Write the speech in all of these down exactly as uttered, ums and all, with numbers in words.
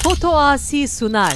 Fotoasi Sunar.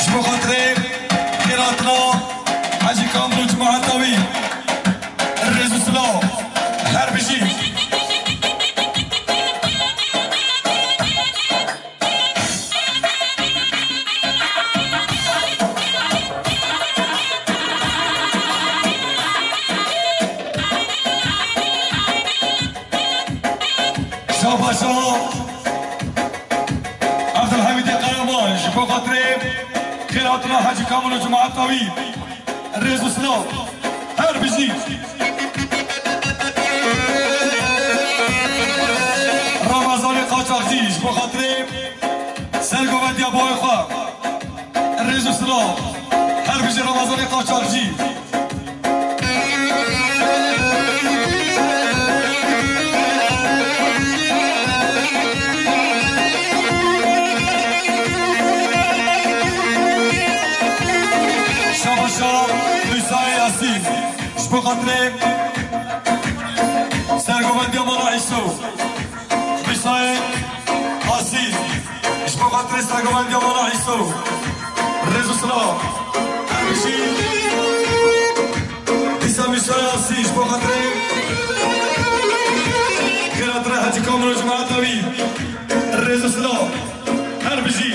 Ji bo xatirê xêratina Hecî Kamil û cemaeta wî. Rêz û silav. Her bijî. Şabaşa Abdulhamîdê Karaman ji bo xatirê xêratina Hecî Kamil û cemaeta wî. Rêz û silav. Her bijî. Ramazanê Qaçaxcî ji bo xatirê sergovendiya boyê xwe. Rêz û silav. Her bijî Ramazanê Qaçaxcî. Şabaşa Musayê Yasîn. Ji bo xatirê sergovendiya Mala Îso. Musayê Yasîn. Ji bo xatirê sergovendiya Mala Îso. Rêz û silav. Her bijî. Dîsa Musayê Yasîn ji bo xatirê xêratina Hecî Kamil û cemaeta wî. Rêz û silav. Her bijî.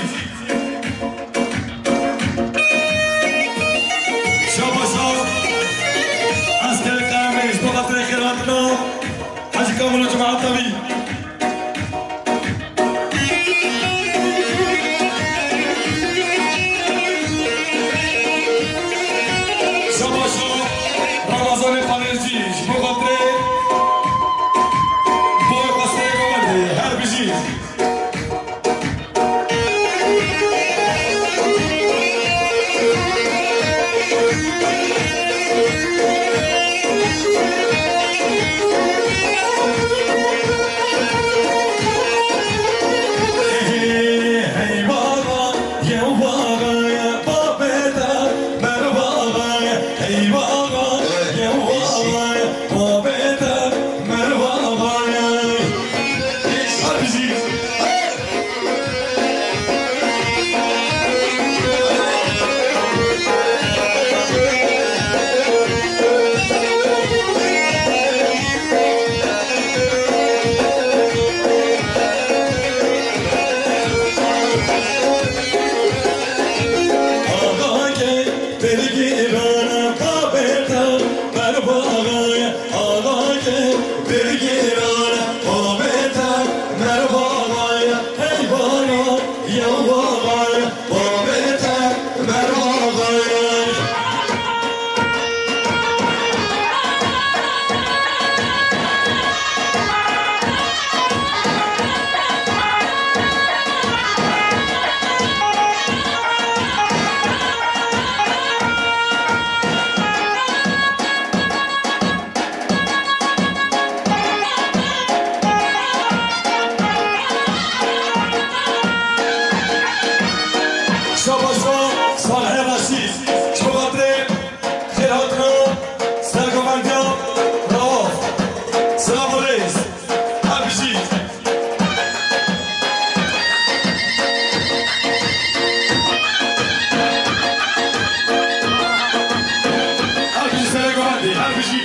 Şabaşa Eskerê Qeyemê ji bo xatirê xêratina Hecî Kamil û cemaeta wî. Şabaşa Ramazanê Xalêrcî ji bo xatirê boy xwestirê govendê. Her bijî. Hey, hey, baba, yew baba ye, babê te, mer baba ye, hey, baba, yew baba ye, babê te, mer baba ye. Hadi jî. Axa ke birgiran, babê te merhaba ye, hey bala, yew bala ye, babê te merhaba ye. Şabaşo Salihê Reşîd, ji bo xatirê xêrhatina sergovendiya Rauf. Silav û rêz. Her bijî. Her bijî serê govendê, her bijî.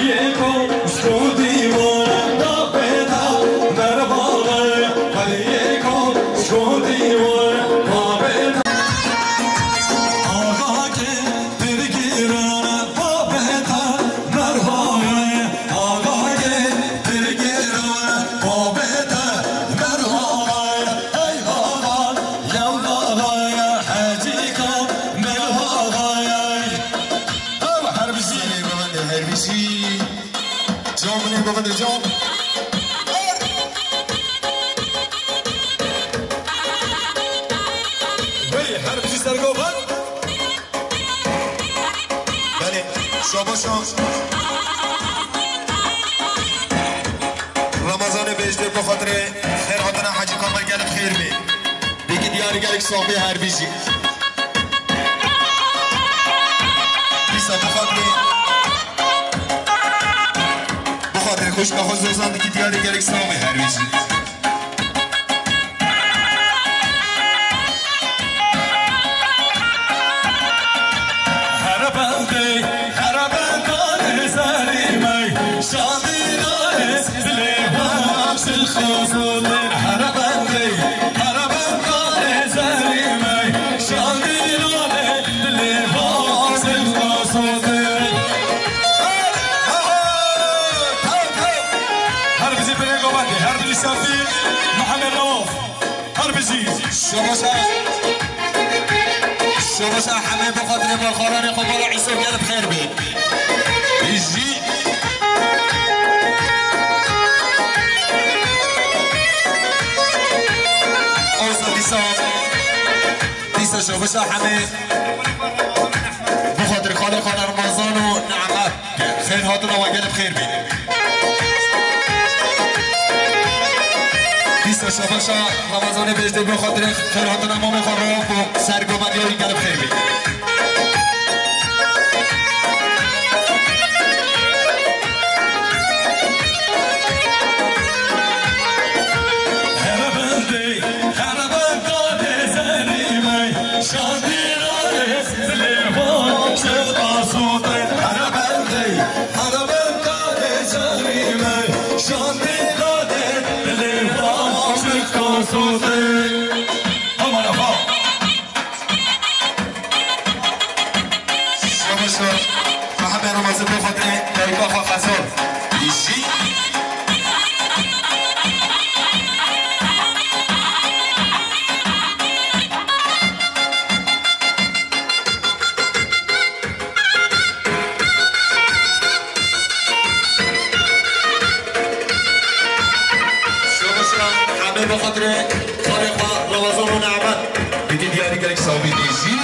Yeko şko dîwar da beda merhaba. Yeko şko dîwar da beda. Axa ke birgiran babê te merhaba ye, axa ke birgiran babê te merhaba ye. Hey axa, yew axa ye, Hecî Kamil axa ye. Ew her bijî. Her bijî. Can min ê bibin can. Hey, her bijî sergo bin. Belê, şabaşa. Ramazanê bêjde bi xatirê xêrhatina Hecî Kamil gelek xêr bê. Pêkî diyarî gelek saxbê her bijî. Dîsa bi xatirê, bi xatirê Xwişka xwe Zozan dikî diyarê gelek Samê her wî jî. Here bendê, here bendanê zerî me, şadî nayê dilê xwe, aşiq xwe zû tê. Here bendê, here bendanê zerî me, şadî nayê dilê xwe, aşiq xwe zû tê. Her bijî birê govendê, her bijî şefî Mihemed Rauf. Her bijî. Şobaşa. Şobaşa hemê bi xatirê balxaranê xwe bala Îsor gelê bi xêr bê. Bijî. Oza dîsa. Dîsa şobaşa hemê bi xatirê xalê xwe Ramazan û Ne'met. Xêr hatina wan gelê bi xêr bî. Dîsa şobaşa Ramazanê bêjde bi xatirê xêr hatina mamê xwe Rauf û ser govendiyarî gelê bi xêr bî. Here bendê, here bendanê zerî me, şadî nayê dilê xwe, aşiq xwe zû tê. Here bendê, here bendanê zerî me, şadî nayê dilê xwe, aşiq xwe zû tê. Aman axa. Şobaşa Mihemed Ramazan bi xatirê dayika xwe Xezal. Bijî. Şobaşa hemê bi xatirê xalê xwe Ramazan û Ne'met. Dikî diyarî gelek Samî dê jî.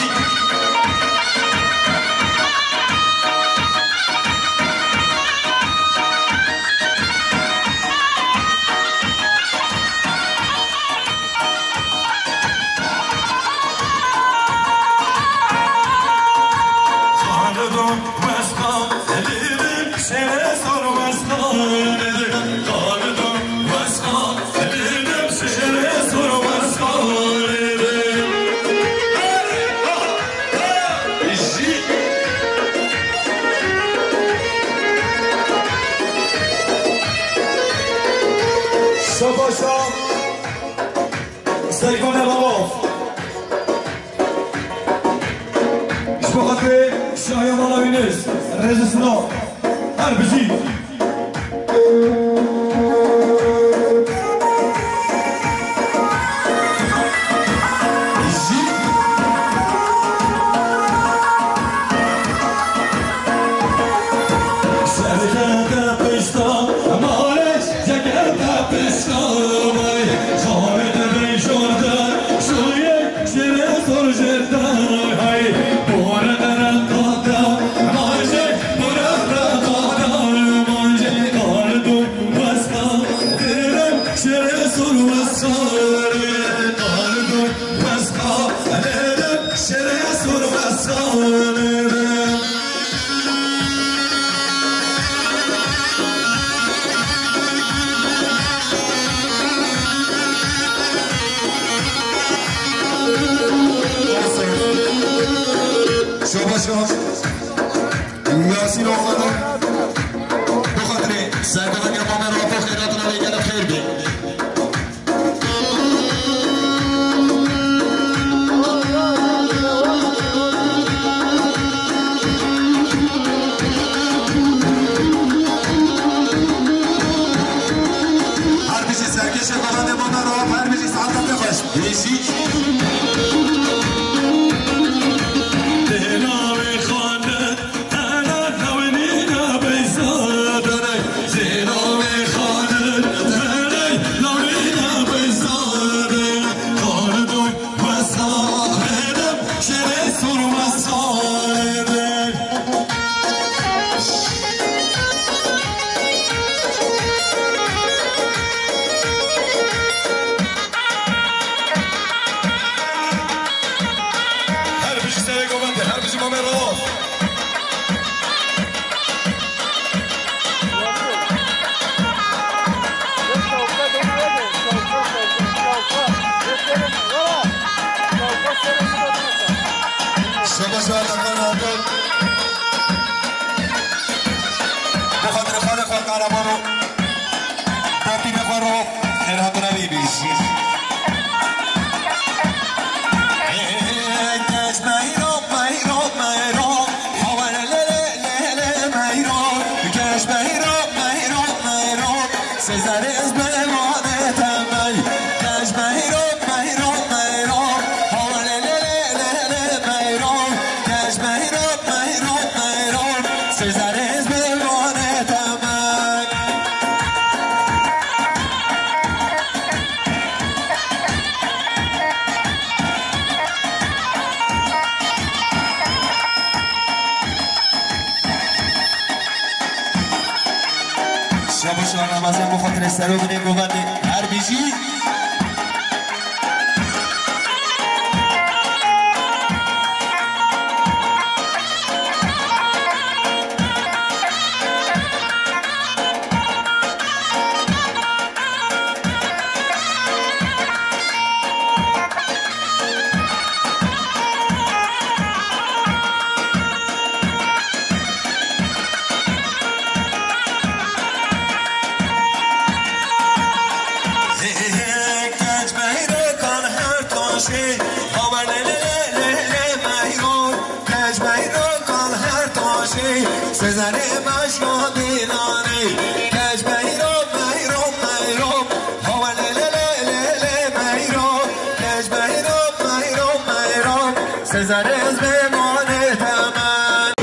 Şabaşa. Sergone Rauf. Ji bo xatirê şahiya mala Yunus, rêz û silav. Her bijî. Bijî. Serkete pişta malê. Jekete pişta me, xalê te bey şorda, şoyê şêrê sor jêrda, hey, bore dere qada, manje, bore dere qada, manje, qaldu wesqa, derem şêrê sor wesqa, qaldu wesqa, derem şêrê sor wesqa. Şobaşa Yasîn Oxana, bi xatirê serdana Gemanê Rauf, xêratina wê gelek xêr bê. Her bijî serkêşê Gemanê Rauf, her bijî saeta te xweş. Bijî. Dêla wê xanet. Her bijî serê govendê, her bijî Mamê Rauf. Bi xatirê xalê xwe Qehreman û Bapîrê xwe ro xêrhatina wî bêjî. Keç meyro, meyro, meyro, hawale lê lê lê lê meyro. Keç meyro, meyro, meyro, Sezarê ez bi emanete mey. Keç meyro, meyro, meyro, hawale lê lê lê lê meyro. Keç meyro, meyro, meyro, Sezarê ez bi emanete mey. Şabo şarnamazên bi xatirê serokê govendê her bijî. Keç meyrokan her taşê, hawa lê lê lê lê lê meyro. Keç meyrokan her taşê, Sezarê meşka dîlanê. Keç meyro, meyro, meyro, hawa lê lê lê lê lê meyro. Keç meyro, meyro, meyro, Sezarê ez bi emanete mey.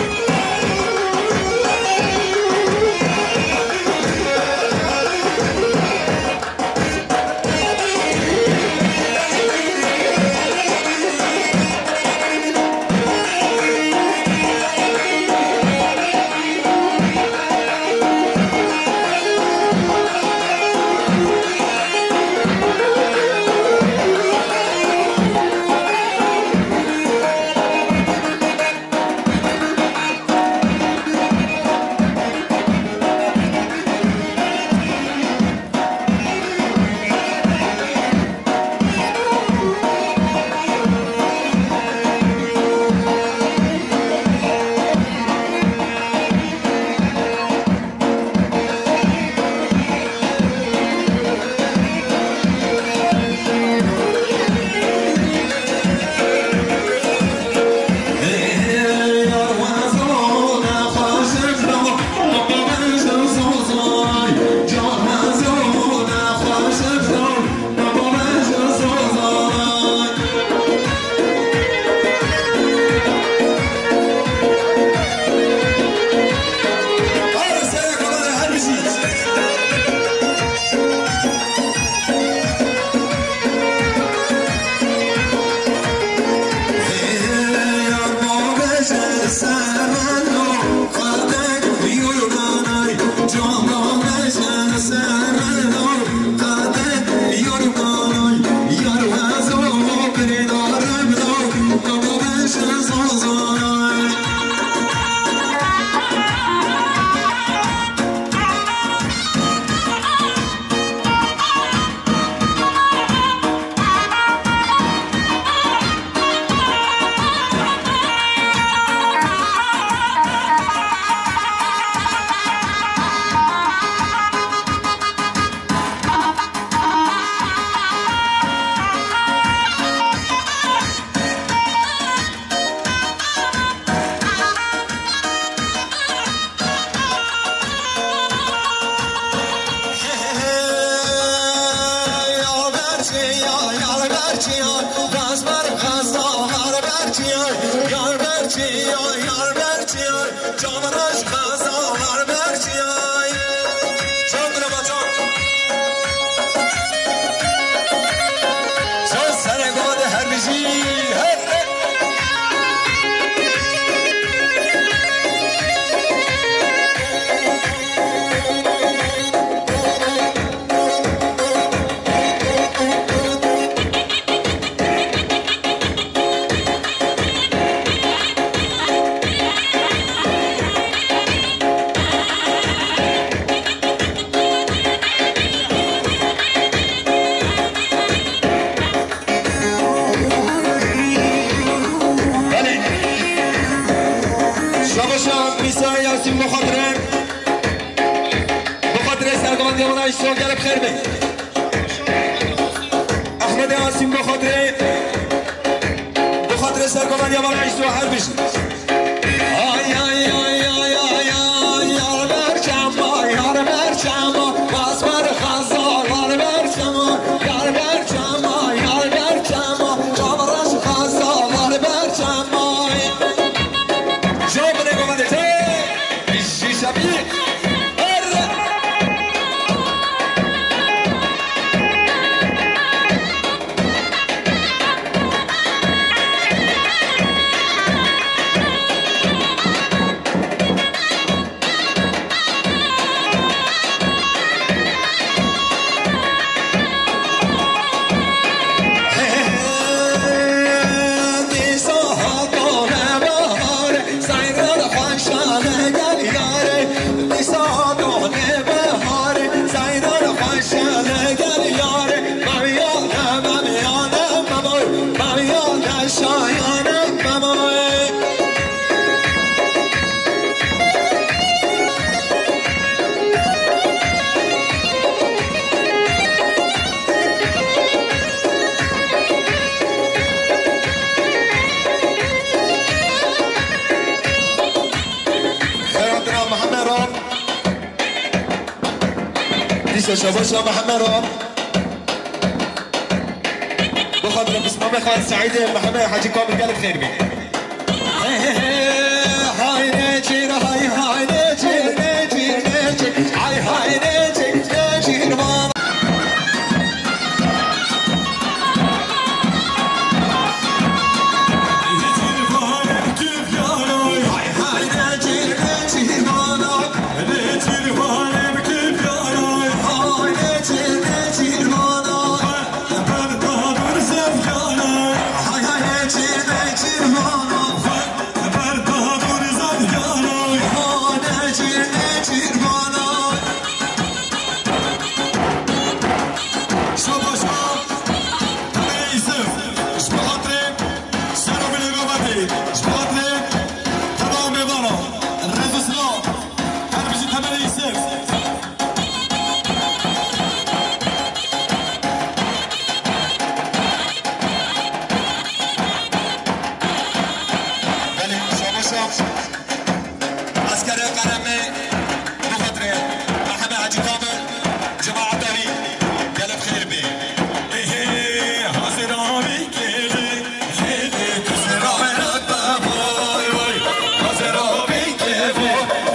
Gelip xêr be. Ehmedê Asîm, bi xatirê, bi xatirê sergovendiya vala îşto her bijî. Ay, ay, ay, ay, ay, ay, ay, yar ber çema, yar ber çema, bas ber xeza, yar ber çema, yar ber çema, yar ber çema, çavreş xeza, yar ber çema. Jo binê govendê te, bijî şebî. Dîsa hatane bahar, Seyran xweşane gel yare, dîsa done bahar, Seyran xweşane gel yare, Meviyane, Meviyane, Memoy, Meviyane, Şayane, Memoy. Xêr hatina Mihemed Ram. Dîsa şabaşa Mihemed Ram. Bi xatirê Bismamê Xal Seîdê Mihemed Hecî Kamil gelek xêr bî. Hay Necîr, hay hay Necîr, Necîr, Necîr, hay hay Necîr, Necîr bana. Şabaşa Temenê Îsif, ji bo xatirê ser û bilê Gabatê, ji bo xatirê temamê vana, rêz û silav, her bijî Temenê Îsif. Belê, şabaşa. Eskerê Qeremê, bi xatirê Mihemed Hecî Kamil, cemaeta wî, gelek xêr bê. Êhê, hazir abî kêlê, lêlê tu sera nebe vay vay. Hazir abî kêlê,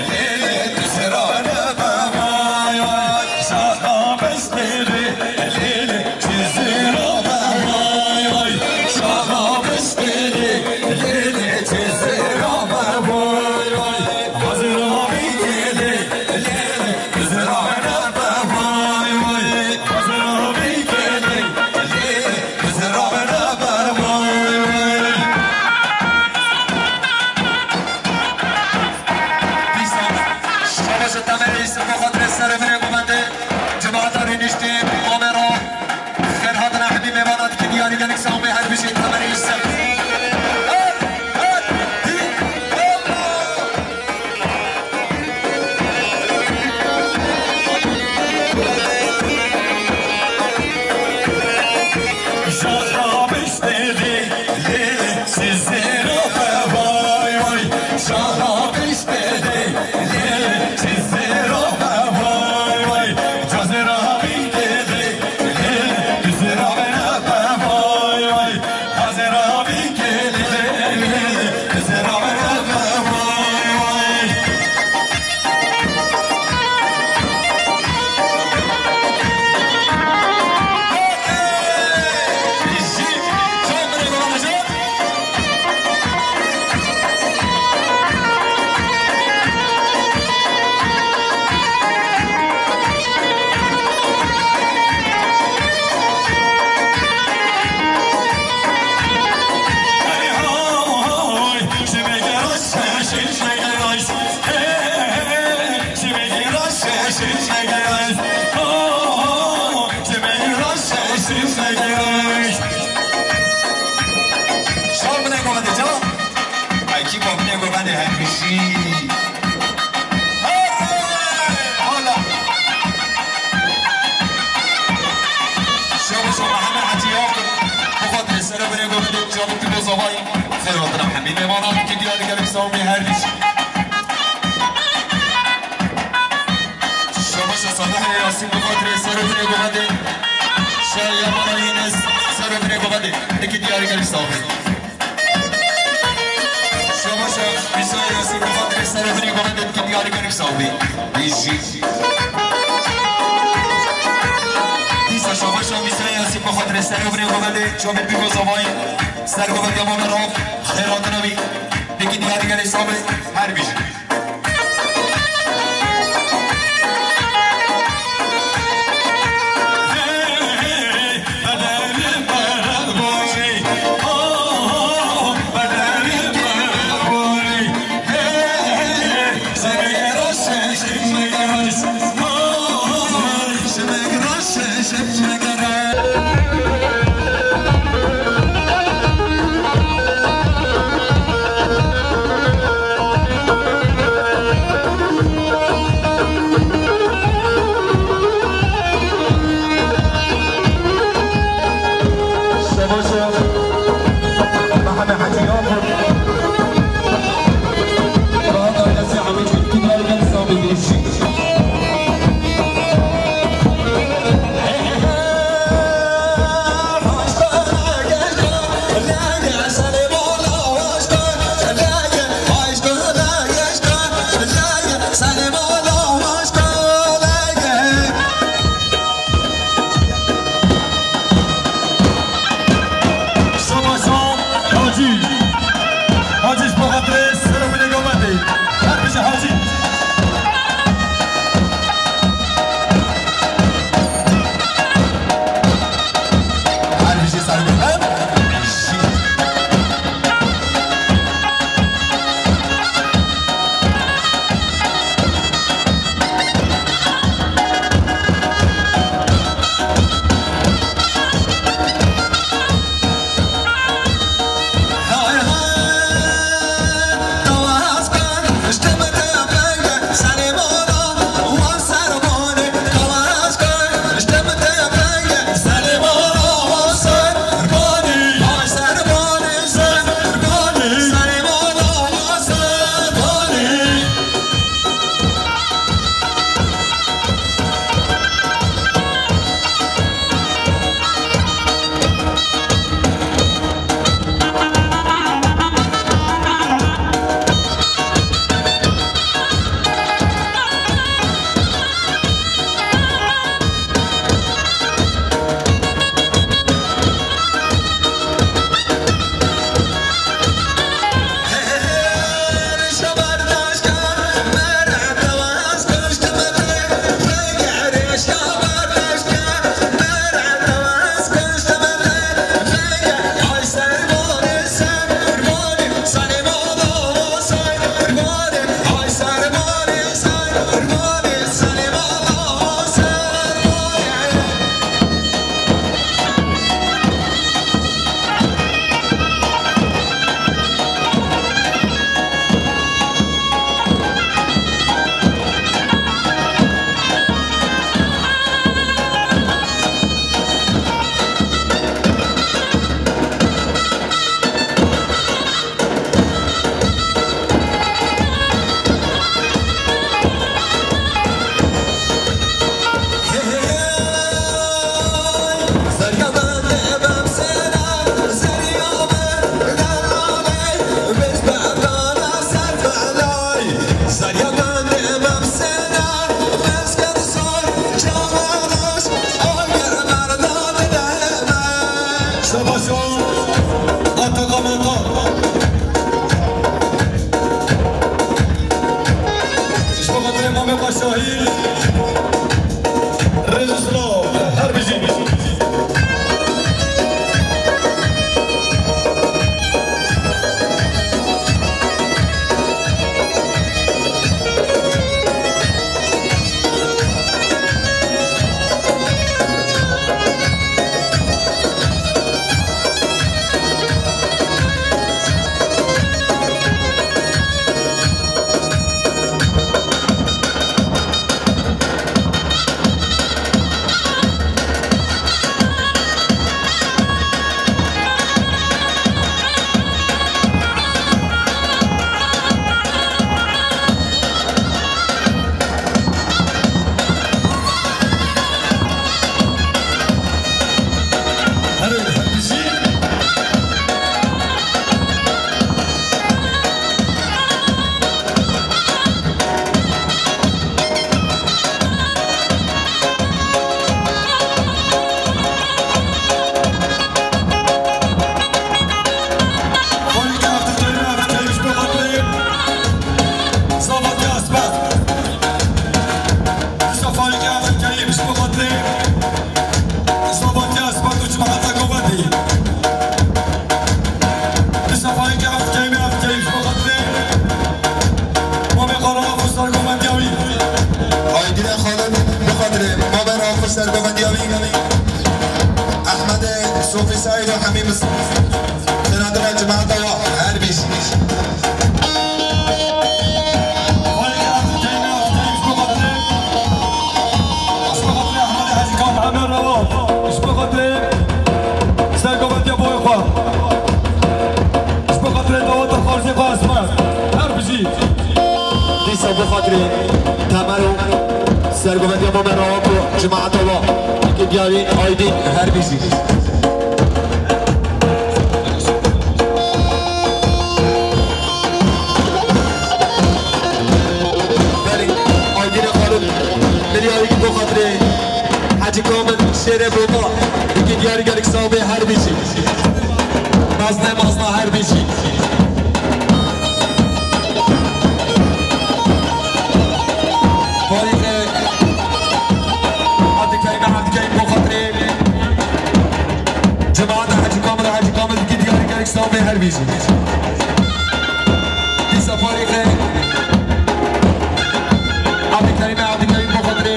lêlê tu sera nebe vay vay. Şaha bestêrê, lêlê tu sera be vay vay. Şaha bestêrê, lêlê tu sera be vay vay. Hazir abî kêlê, lêlê, bizira nebe vay vay. Hazir abî kêlê, lêlê, bizira nebe vay vay. Dîsa, şabaşa Temenê Îsif, bi xatirê serê binê govendê, cemaeta rûniştî, amêra. Xêr hatina hemî mêvana dikin, diyarî gelek sewmê her bijî Temenê Îsif. Her, her, hî, hoppa! Şaha biştedî, lê sizêro be vay vay. Şaha biştedî, lê sizêro be vay vay. Cazira bî kêlê, lê bizira nebe vay vay. Hazira bî kêlê, lê bizira nebe vay vay. Xêr hatina hemî mêvanan, ki diyarî gelek sawmê her dîş. Şabaşa Salihê Yasîn bi xatirê ser û binê govendê. Şahiya Mala Yînes ser û binê govendê. Dikî diyarî gelek sawmê. Şabaşa Mîsa Yasîn bi xatirê ser û binê govendê, dikî diyarî gelek sawmê. Bijî. Dîsa şabaşa Mîsa Yasîn bi xatirê ser û binê govendê, çavên bî ku zavayî. Ser govendê mame rav, xêr hatina wî. Dikî diyarî gelek sawmê, her bijî. Aydine Xalid, bi xatirê Mamê Rauf û sergovendiya wî. Ehmedê Sofî Seîd û Hemî Misir. Xênadine cemaeta wa her bijî. Ji bo xatirê Ehmedê Hecî Kamil Emre Rauf, ji bo xatirê sergovendiya boyê xwe, ji bo xatirê daweta xarzê xwe Esmer, her bijî. Dîsa bo xatirê Temer û sergovendiya Mamê Rauf û cemaeta wa, yekê diyarî Aydîn, her bijî. Belê, Aydînê Xalid, miliyarî bo xatirê Hecî Kamil Şêrê Bota, yekê diyarî gelek sax bê, her bijî. Mezne mezna her bijî. Tarîxê Evdikeyme, evdikeyme bo xatirê cemaeta Hecî Kamil, Hecî Kamil dikî diyarî gelek sax bê, her bijî. Dîsa tarîxê Evdikeyme, evdikeyme bo xatirê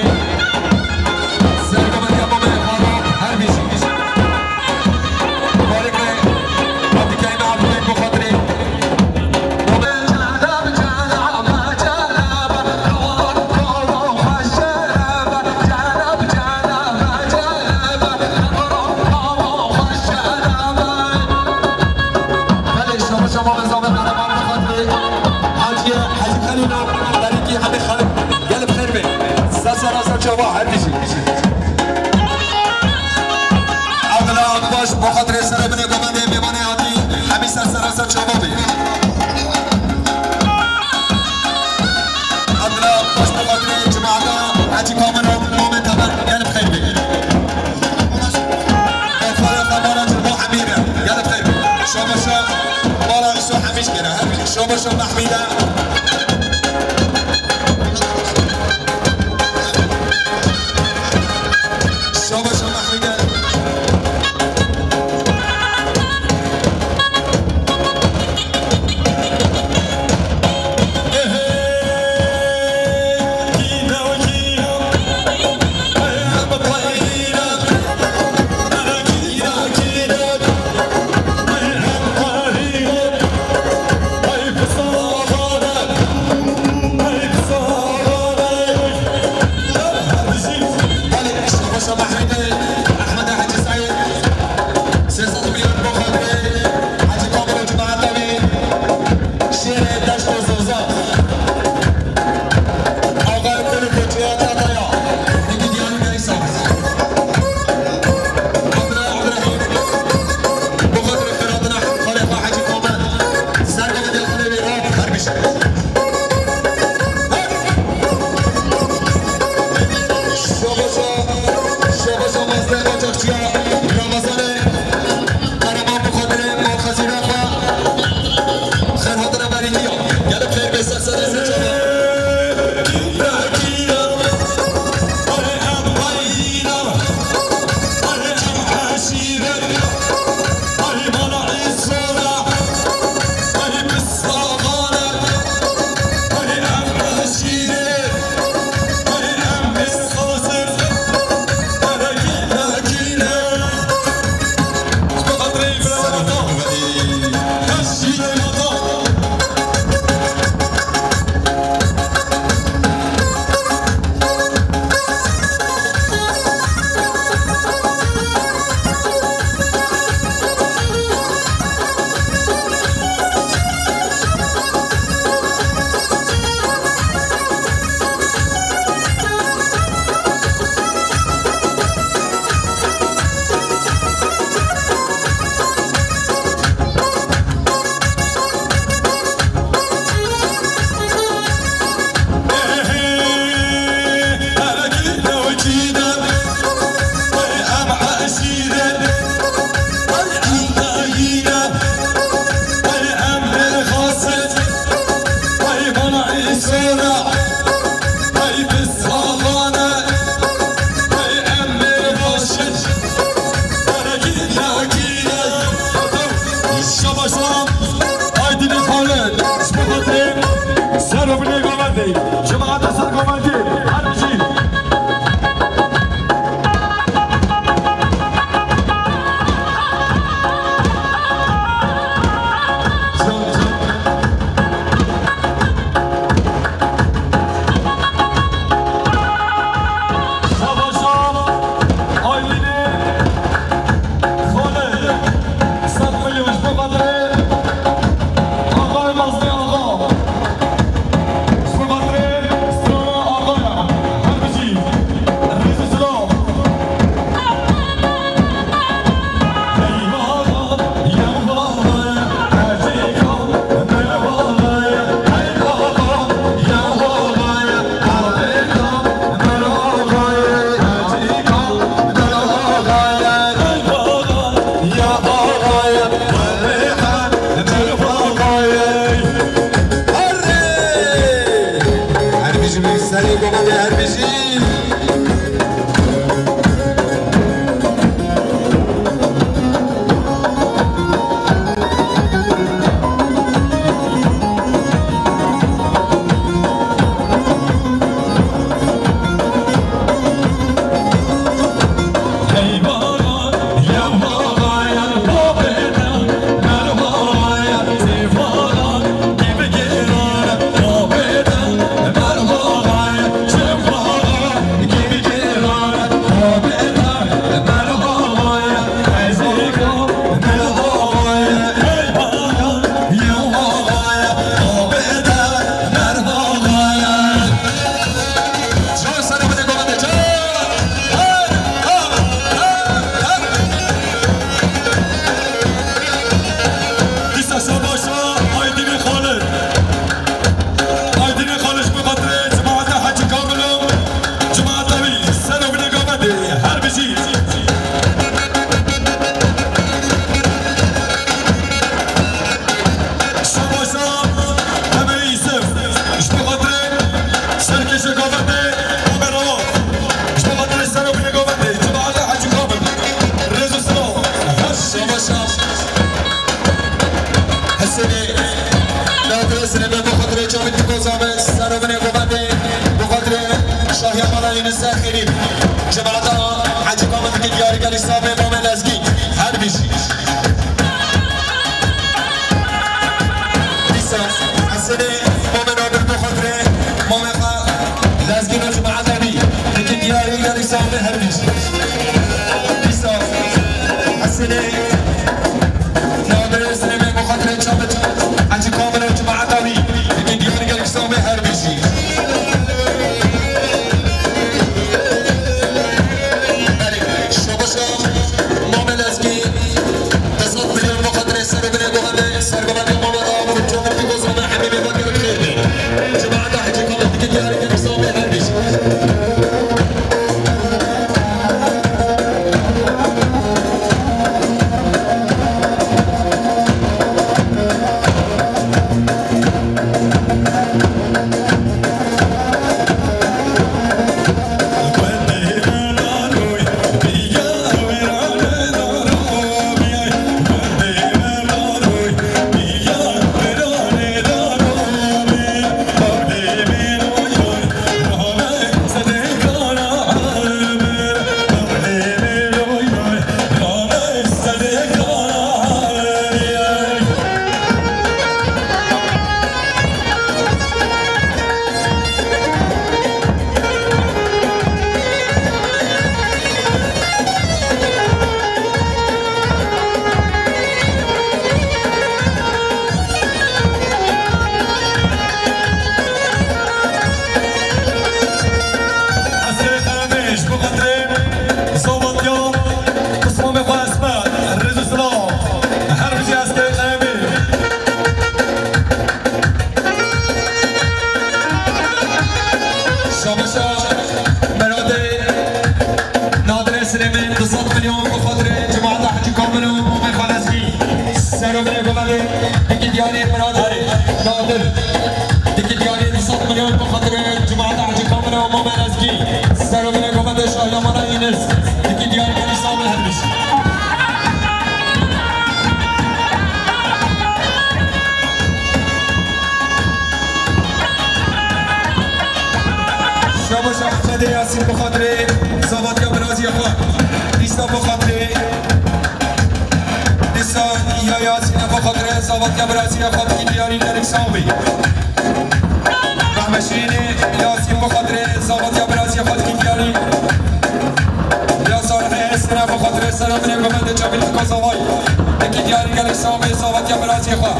sergovendiya Mamê Xalo, her bijî. Tarîxê Evdikeyme, evdikeyme bo xatirê Belê, şama, şama, mezabê, qehreman, bi xatirê Hacî, Hacî Xelîl û Berîkî Hemî Xelîl, gelê bi xêr bê. Ser sera ser çava, her bijî. Aqila Akbaş, bo xatirê serê binê govendê mêvanê hatî, hemî ser sera ser çava bê. Aqila Akbaş, bo xatirê cemaeta Hecî Kamil û Mamê Teber, gelê bi xêr bê. Xwedê xwe bara ji bo Hemî re, gelê bi xêr bê. Şaba şa, bara Îso Hemî jî kere, her bijî. Şaba şa Mehmî de. Şaba şa Mehmî de. Navê Silêmê bi xatirê Çavît Kozanê, serobinê govendê, bi xatirê şahiya mala Yunus Xelîl. Cemaeta Hecî Kamil dike diyarî gelî Samê Mamê Lezgî. Her bijî. Dîsa Hesenê Mamê Nadir bi xatirê Mamê xwe Lezgî û cemaeta wî dike diyarî gelî Samê her bijî. Dîsa Hesenê Nadirê Silêmê bi xatirê Çavit Hecî Kamil û cemaeta wî dike diyarî gelî Samê her bijî. Belê, şabaşa Mamê Lezgî, du sed milyon bi xatirê serobinê govendê, sergovendê Mamê Rauf û Çavit Kozanê hemî mêvanê bi xêr bin. Cemaeta Hecî Kamil dike diyarî gelî Samê her bijî. Eskerê Qeremê ji bo xatirê Zovatiya Pismamê xwe Esmer, rêz û silav. Her bijî eskerê Qeremê. Şabaşa Beradê Nadirê Silêmê du sed milyon bi xatirê cemaeta Hecî Kamil û Mamê xwe Lezgî. Serokê Gomelê dikî diyarî Beradê Nadir. Dikî diyarî du sed milyon bi xatirê cemaeta Hecî Kamil û Mamê Lezgî. Serokê Gomelê Şahiya Mala Yunus. Dikî diyarî gelî Samê her bijî. Şabaş Ehmedê Yasîn bi xatirê zavatiya birazî xwe. Dîsa bi xatirê, dîsa ya Yasîn bi xatirê zavatiya birazî xwe dikî diyarî gelî Samê. Mehmet Şirînê Yasîn bi xatirê zavatiya birazî xwe dikî diyarî. Ya Salihê Hesena bi xatirê selamê govendê Çavît Kozanê. Dikî diyarî gelî Samê zavatiya birazî xwe.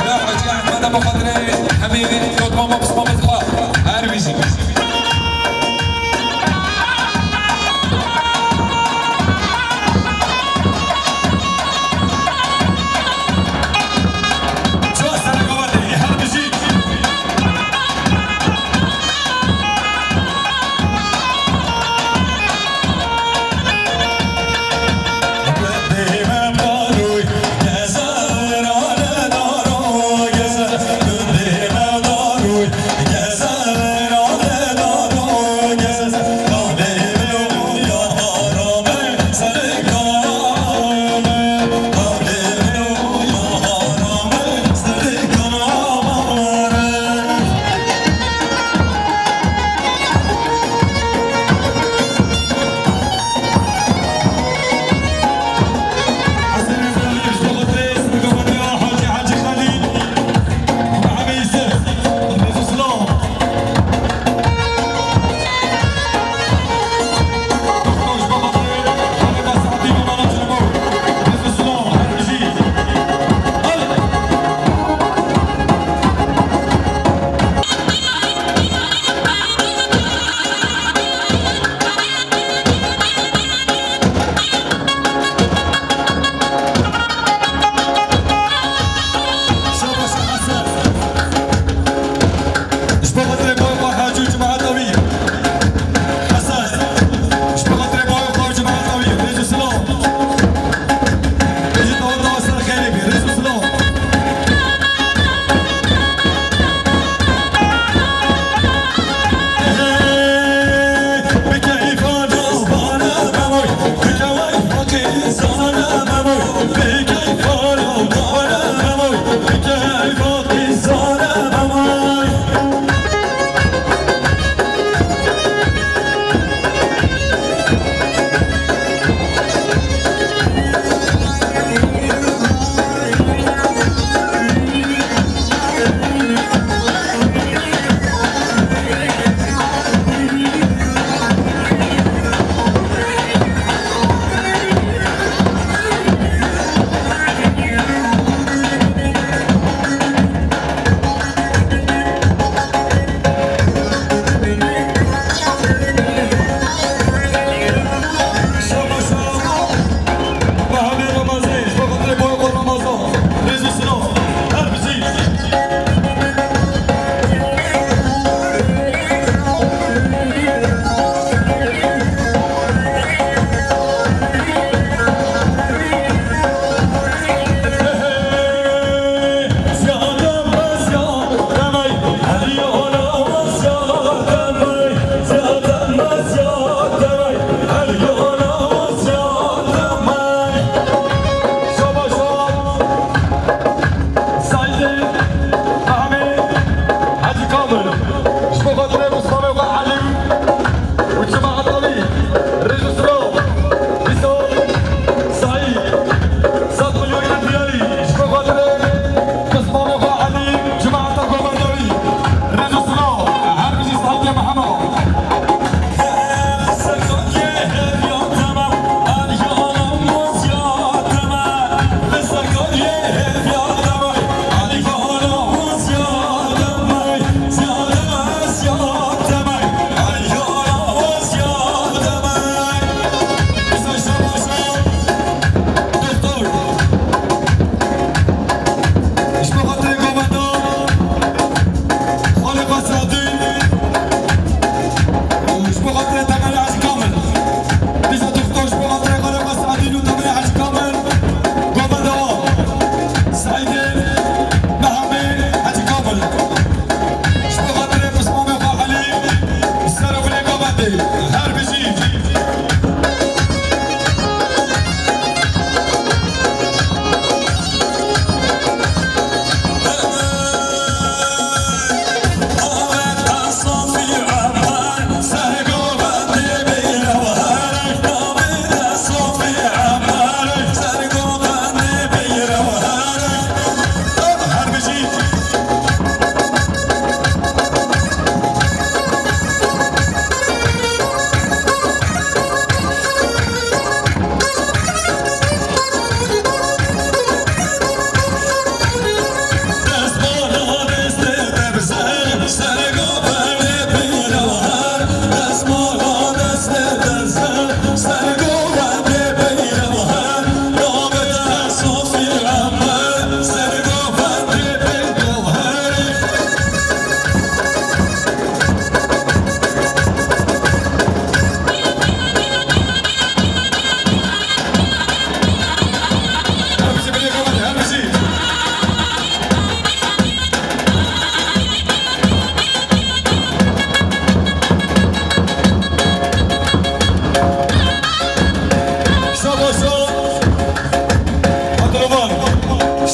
Ya Hacî Ehmeda bi xatirê hemî lotma ma pismamê xwe. Her bijî.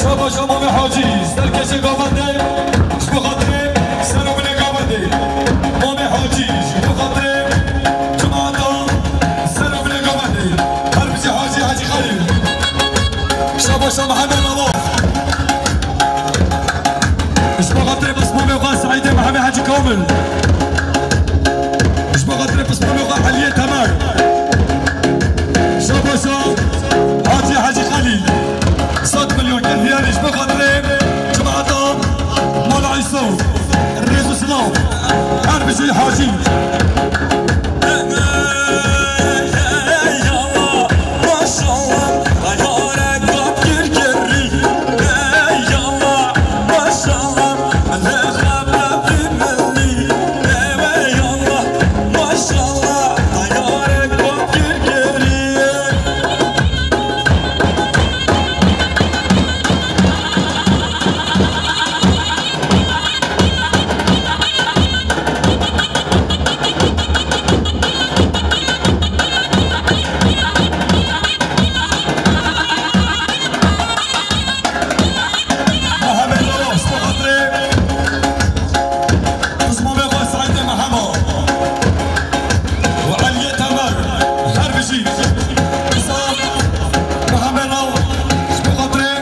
Şabaşa Mamê Hacî, serkêşê gavendê, ji bo xatirê ser û binê gavendê. Mamê Hacî, ji bo xatirê cemaeta ser û binê gavendê. Her bijî Hacî, Hacî Xelîl. Şabaşa Mihemed Lala. Ji bo xatirê pismamê xwe Seîdê Mihemed Hacî Kamil. Ji bo xatirê pismamê xwe Eliyê Temer. Şabaşa Hacî Hacî Xelîl. Sed milyon kir diyarî ji bo xatirê cemaeta Mala Îsa. Rêz û silav. Her bijî Hacî. Mihemed Lala, ji bo xatirê pismamê xwe Seîdê Mehema û Eliyê Temer, her bijî. Îsa Mihemed Lala, ji bo xatirê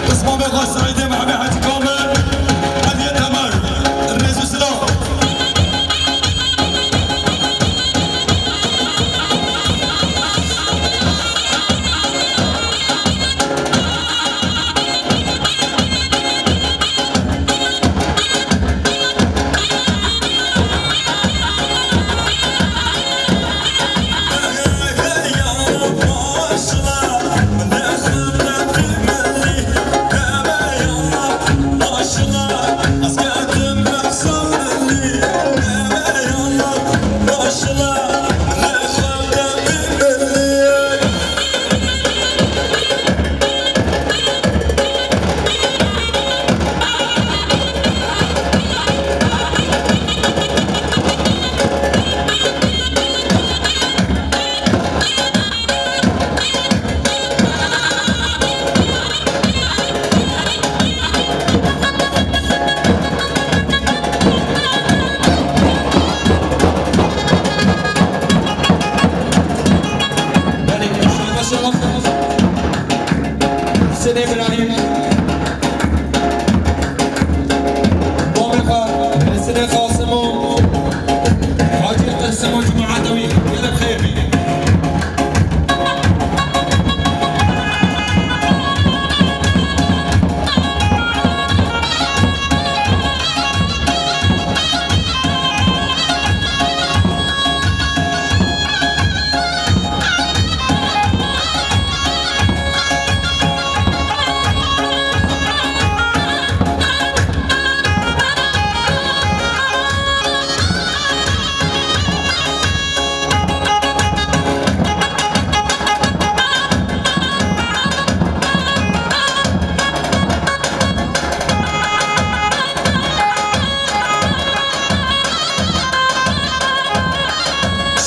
pismamê xwe Seîdê Mihemed Hacî Kamil, Eliyê Temer, rêz û silav. Belê, şabaşa Husên Îbrahîm, babê xwe, Husên Qasim û Hacî Qasim û cemaeta wî, gelek xêr bî.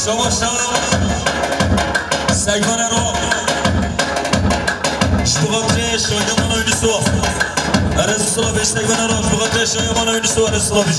Şabaşa Segvene Ro. Ji bo xatirê şahiya mala Yunus Wa. Erez Sula beş Segvene Ro. Ji bo xatirê şahiya mala Yunus Wa. Erez Sula beş.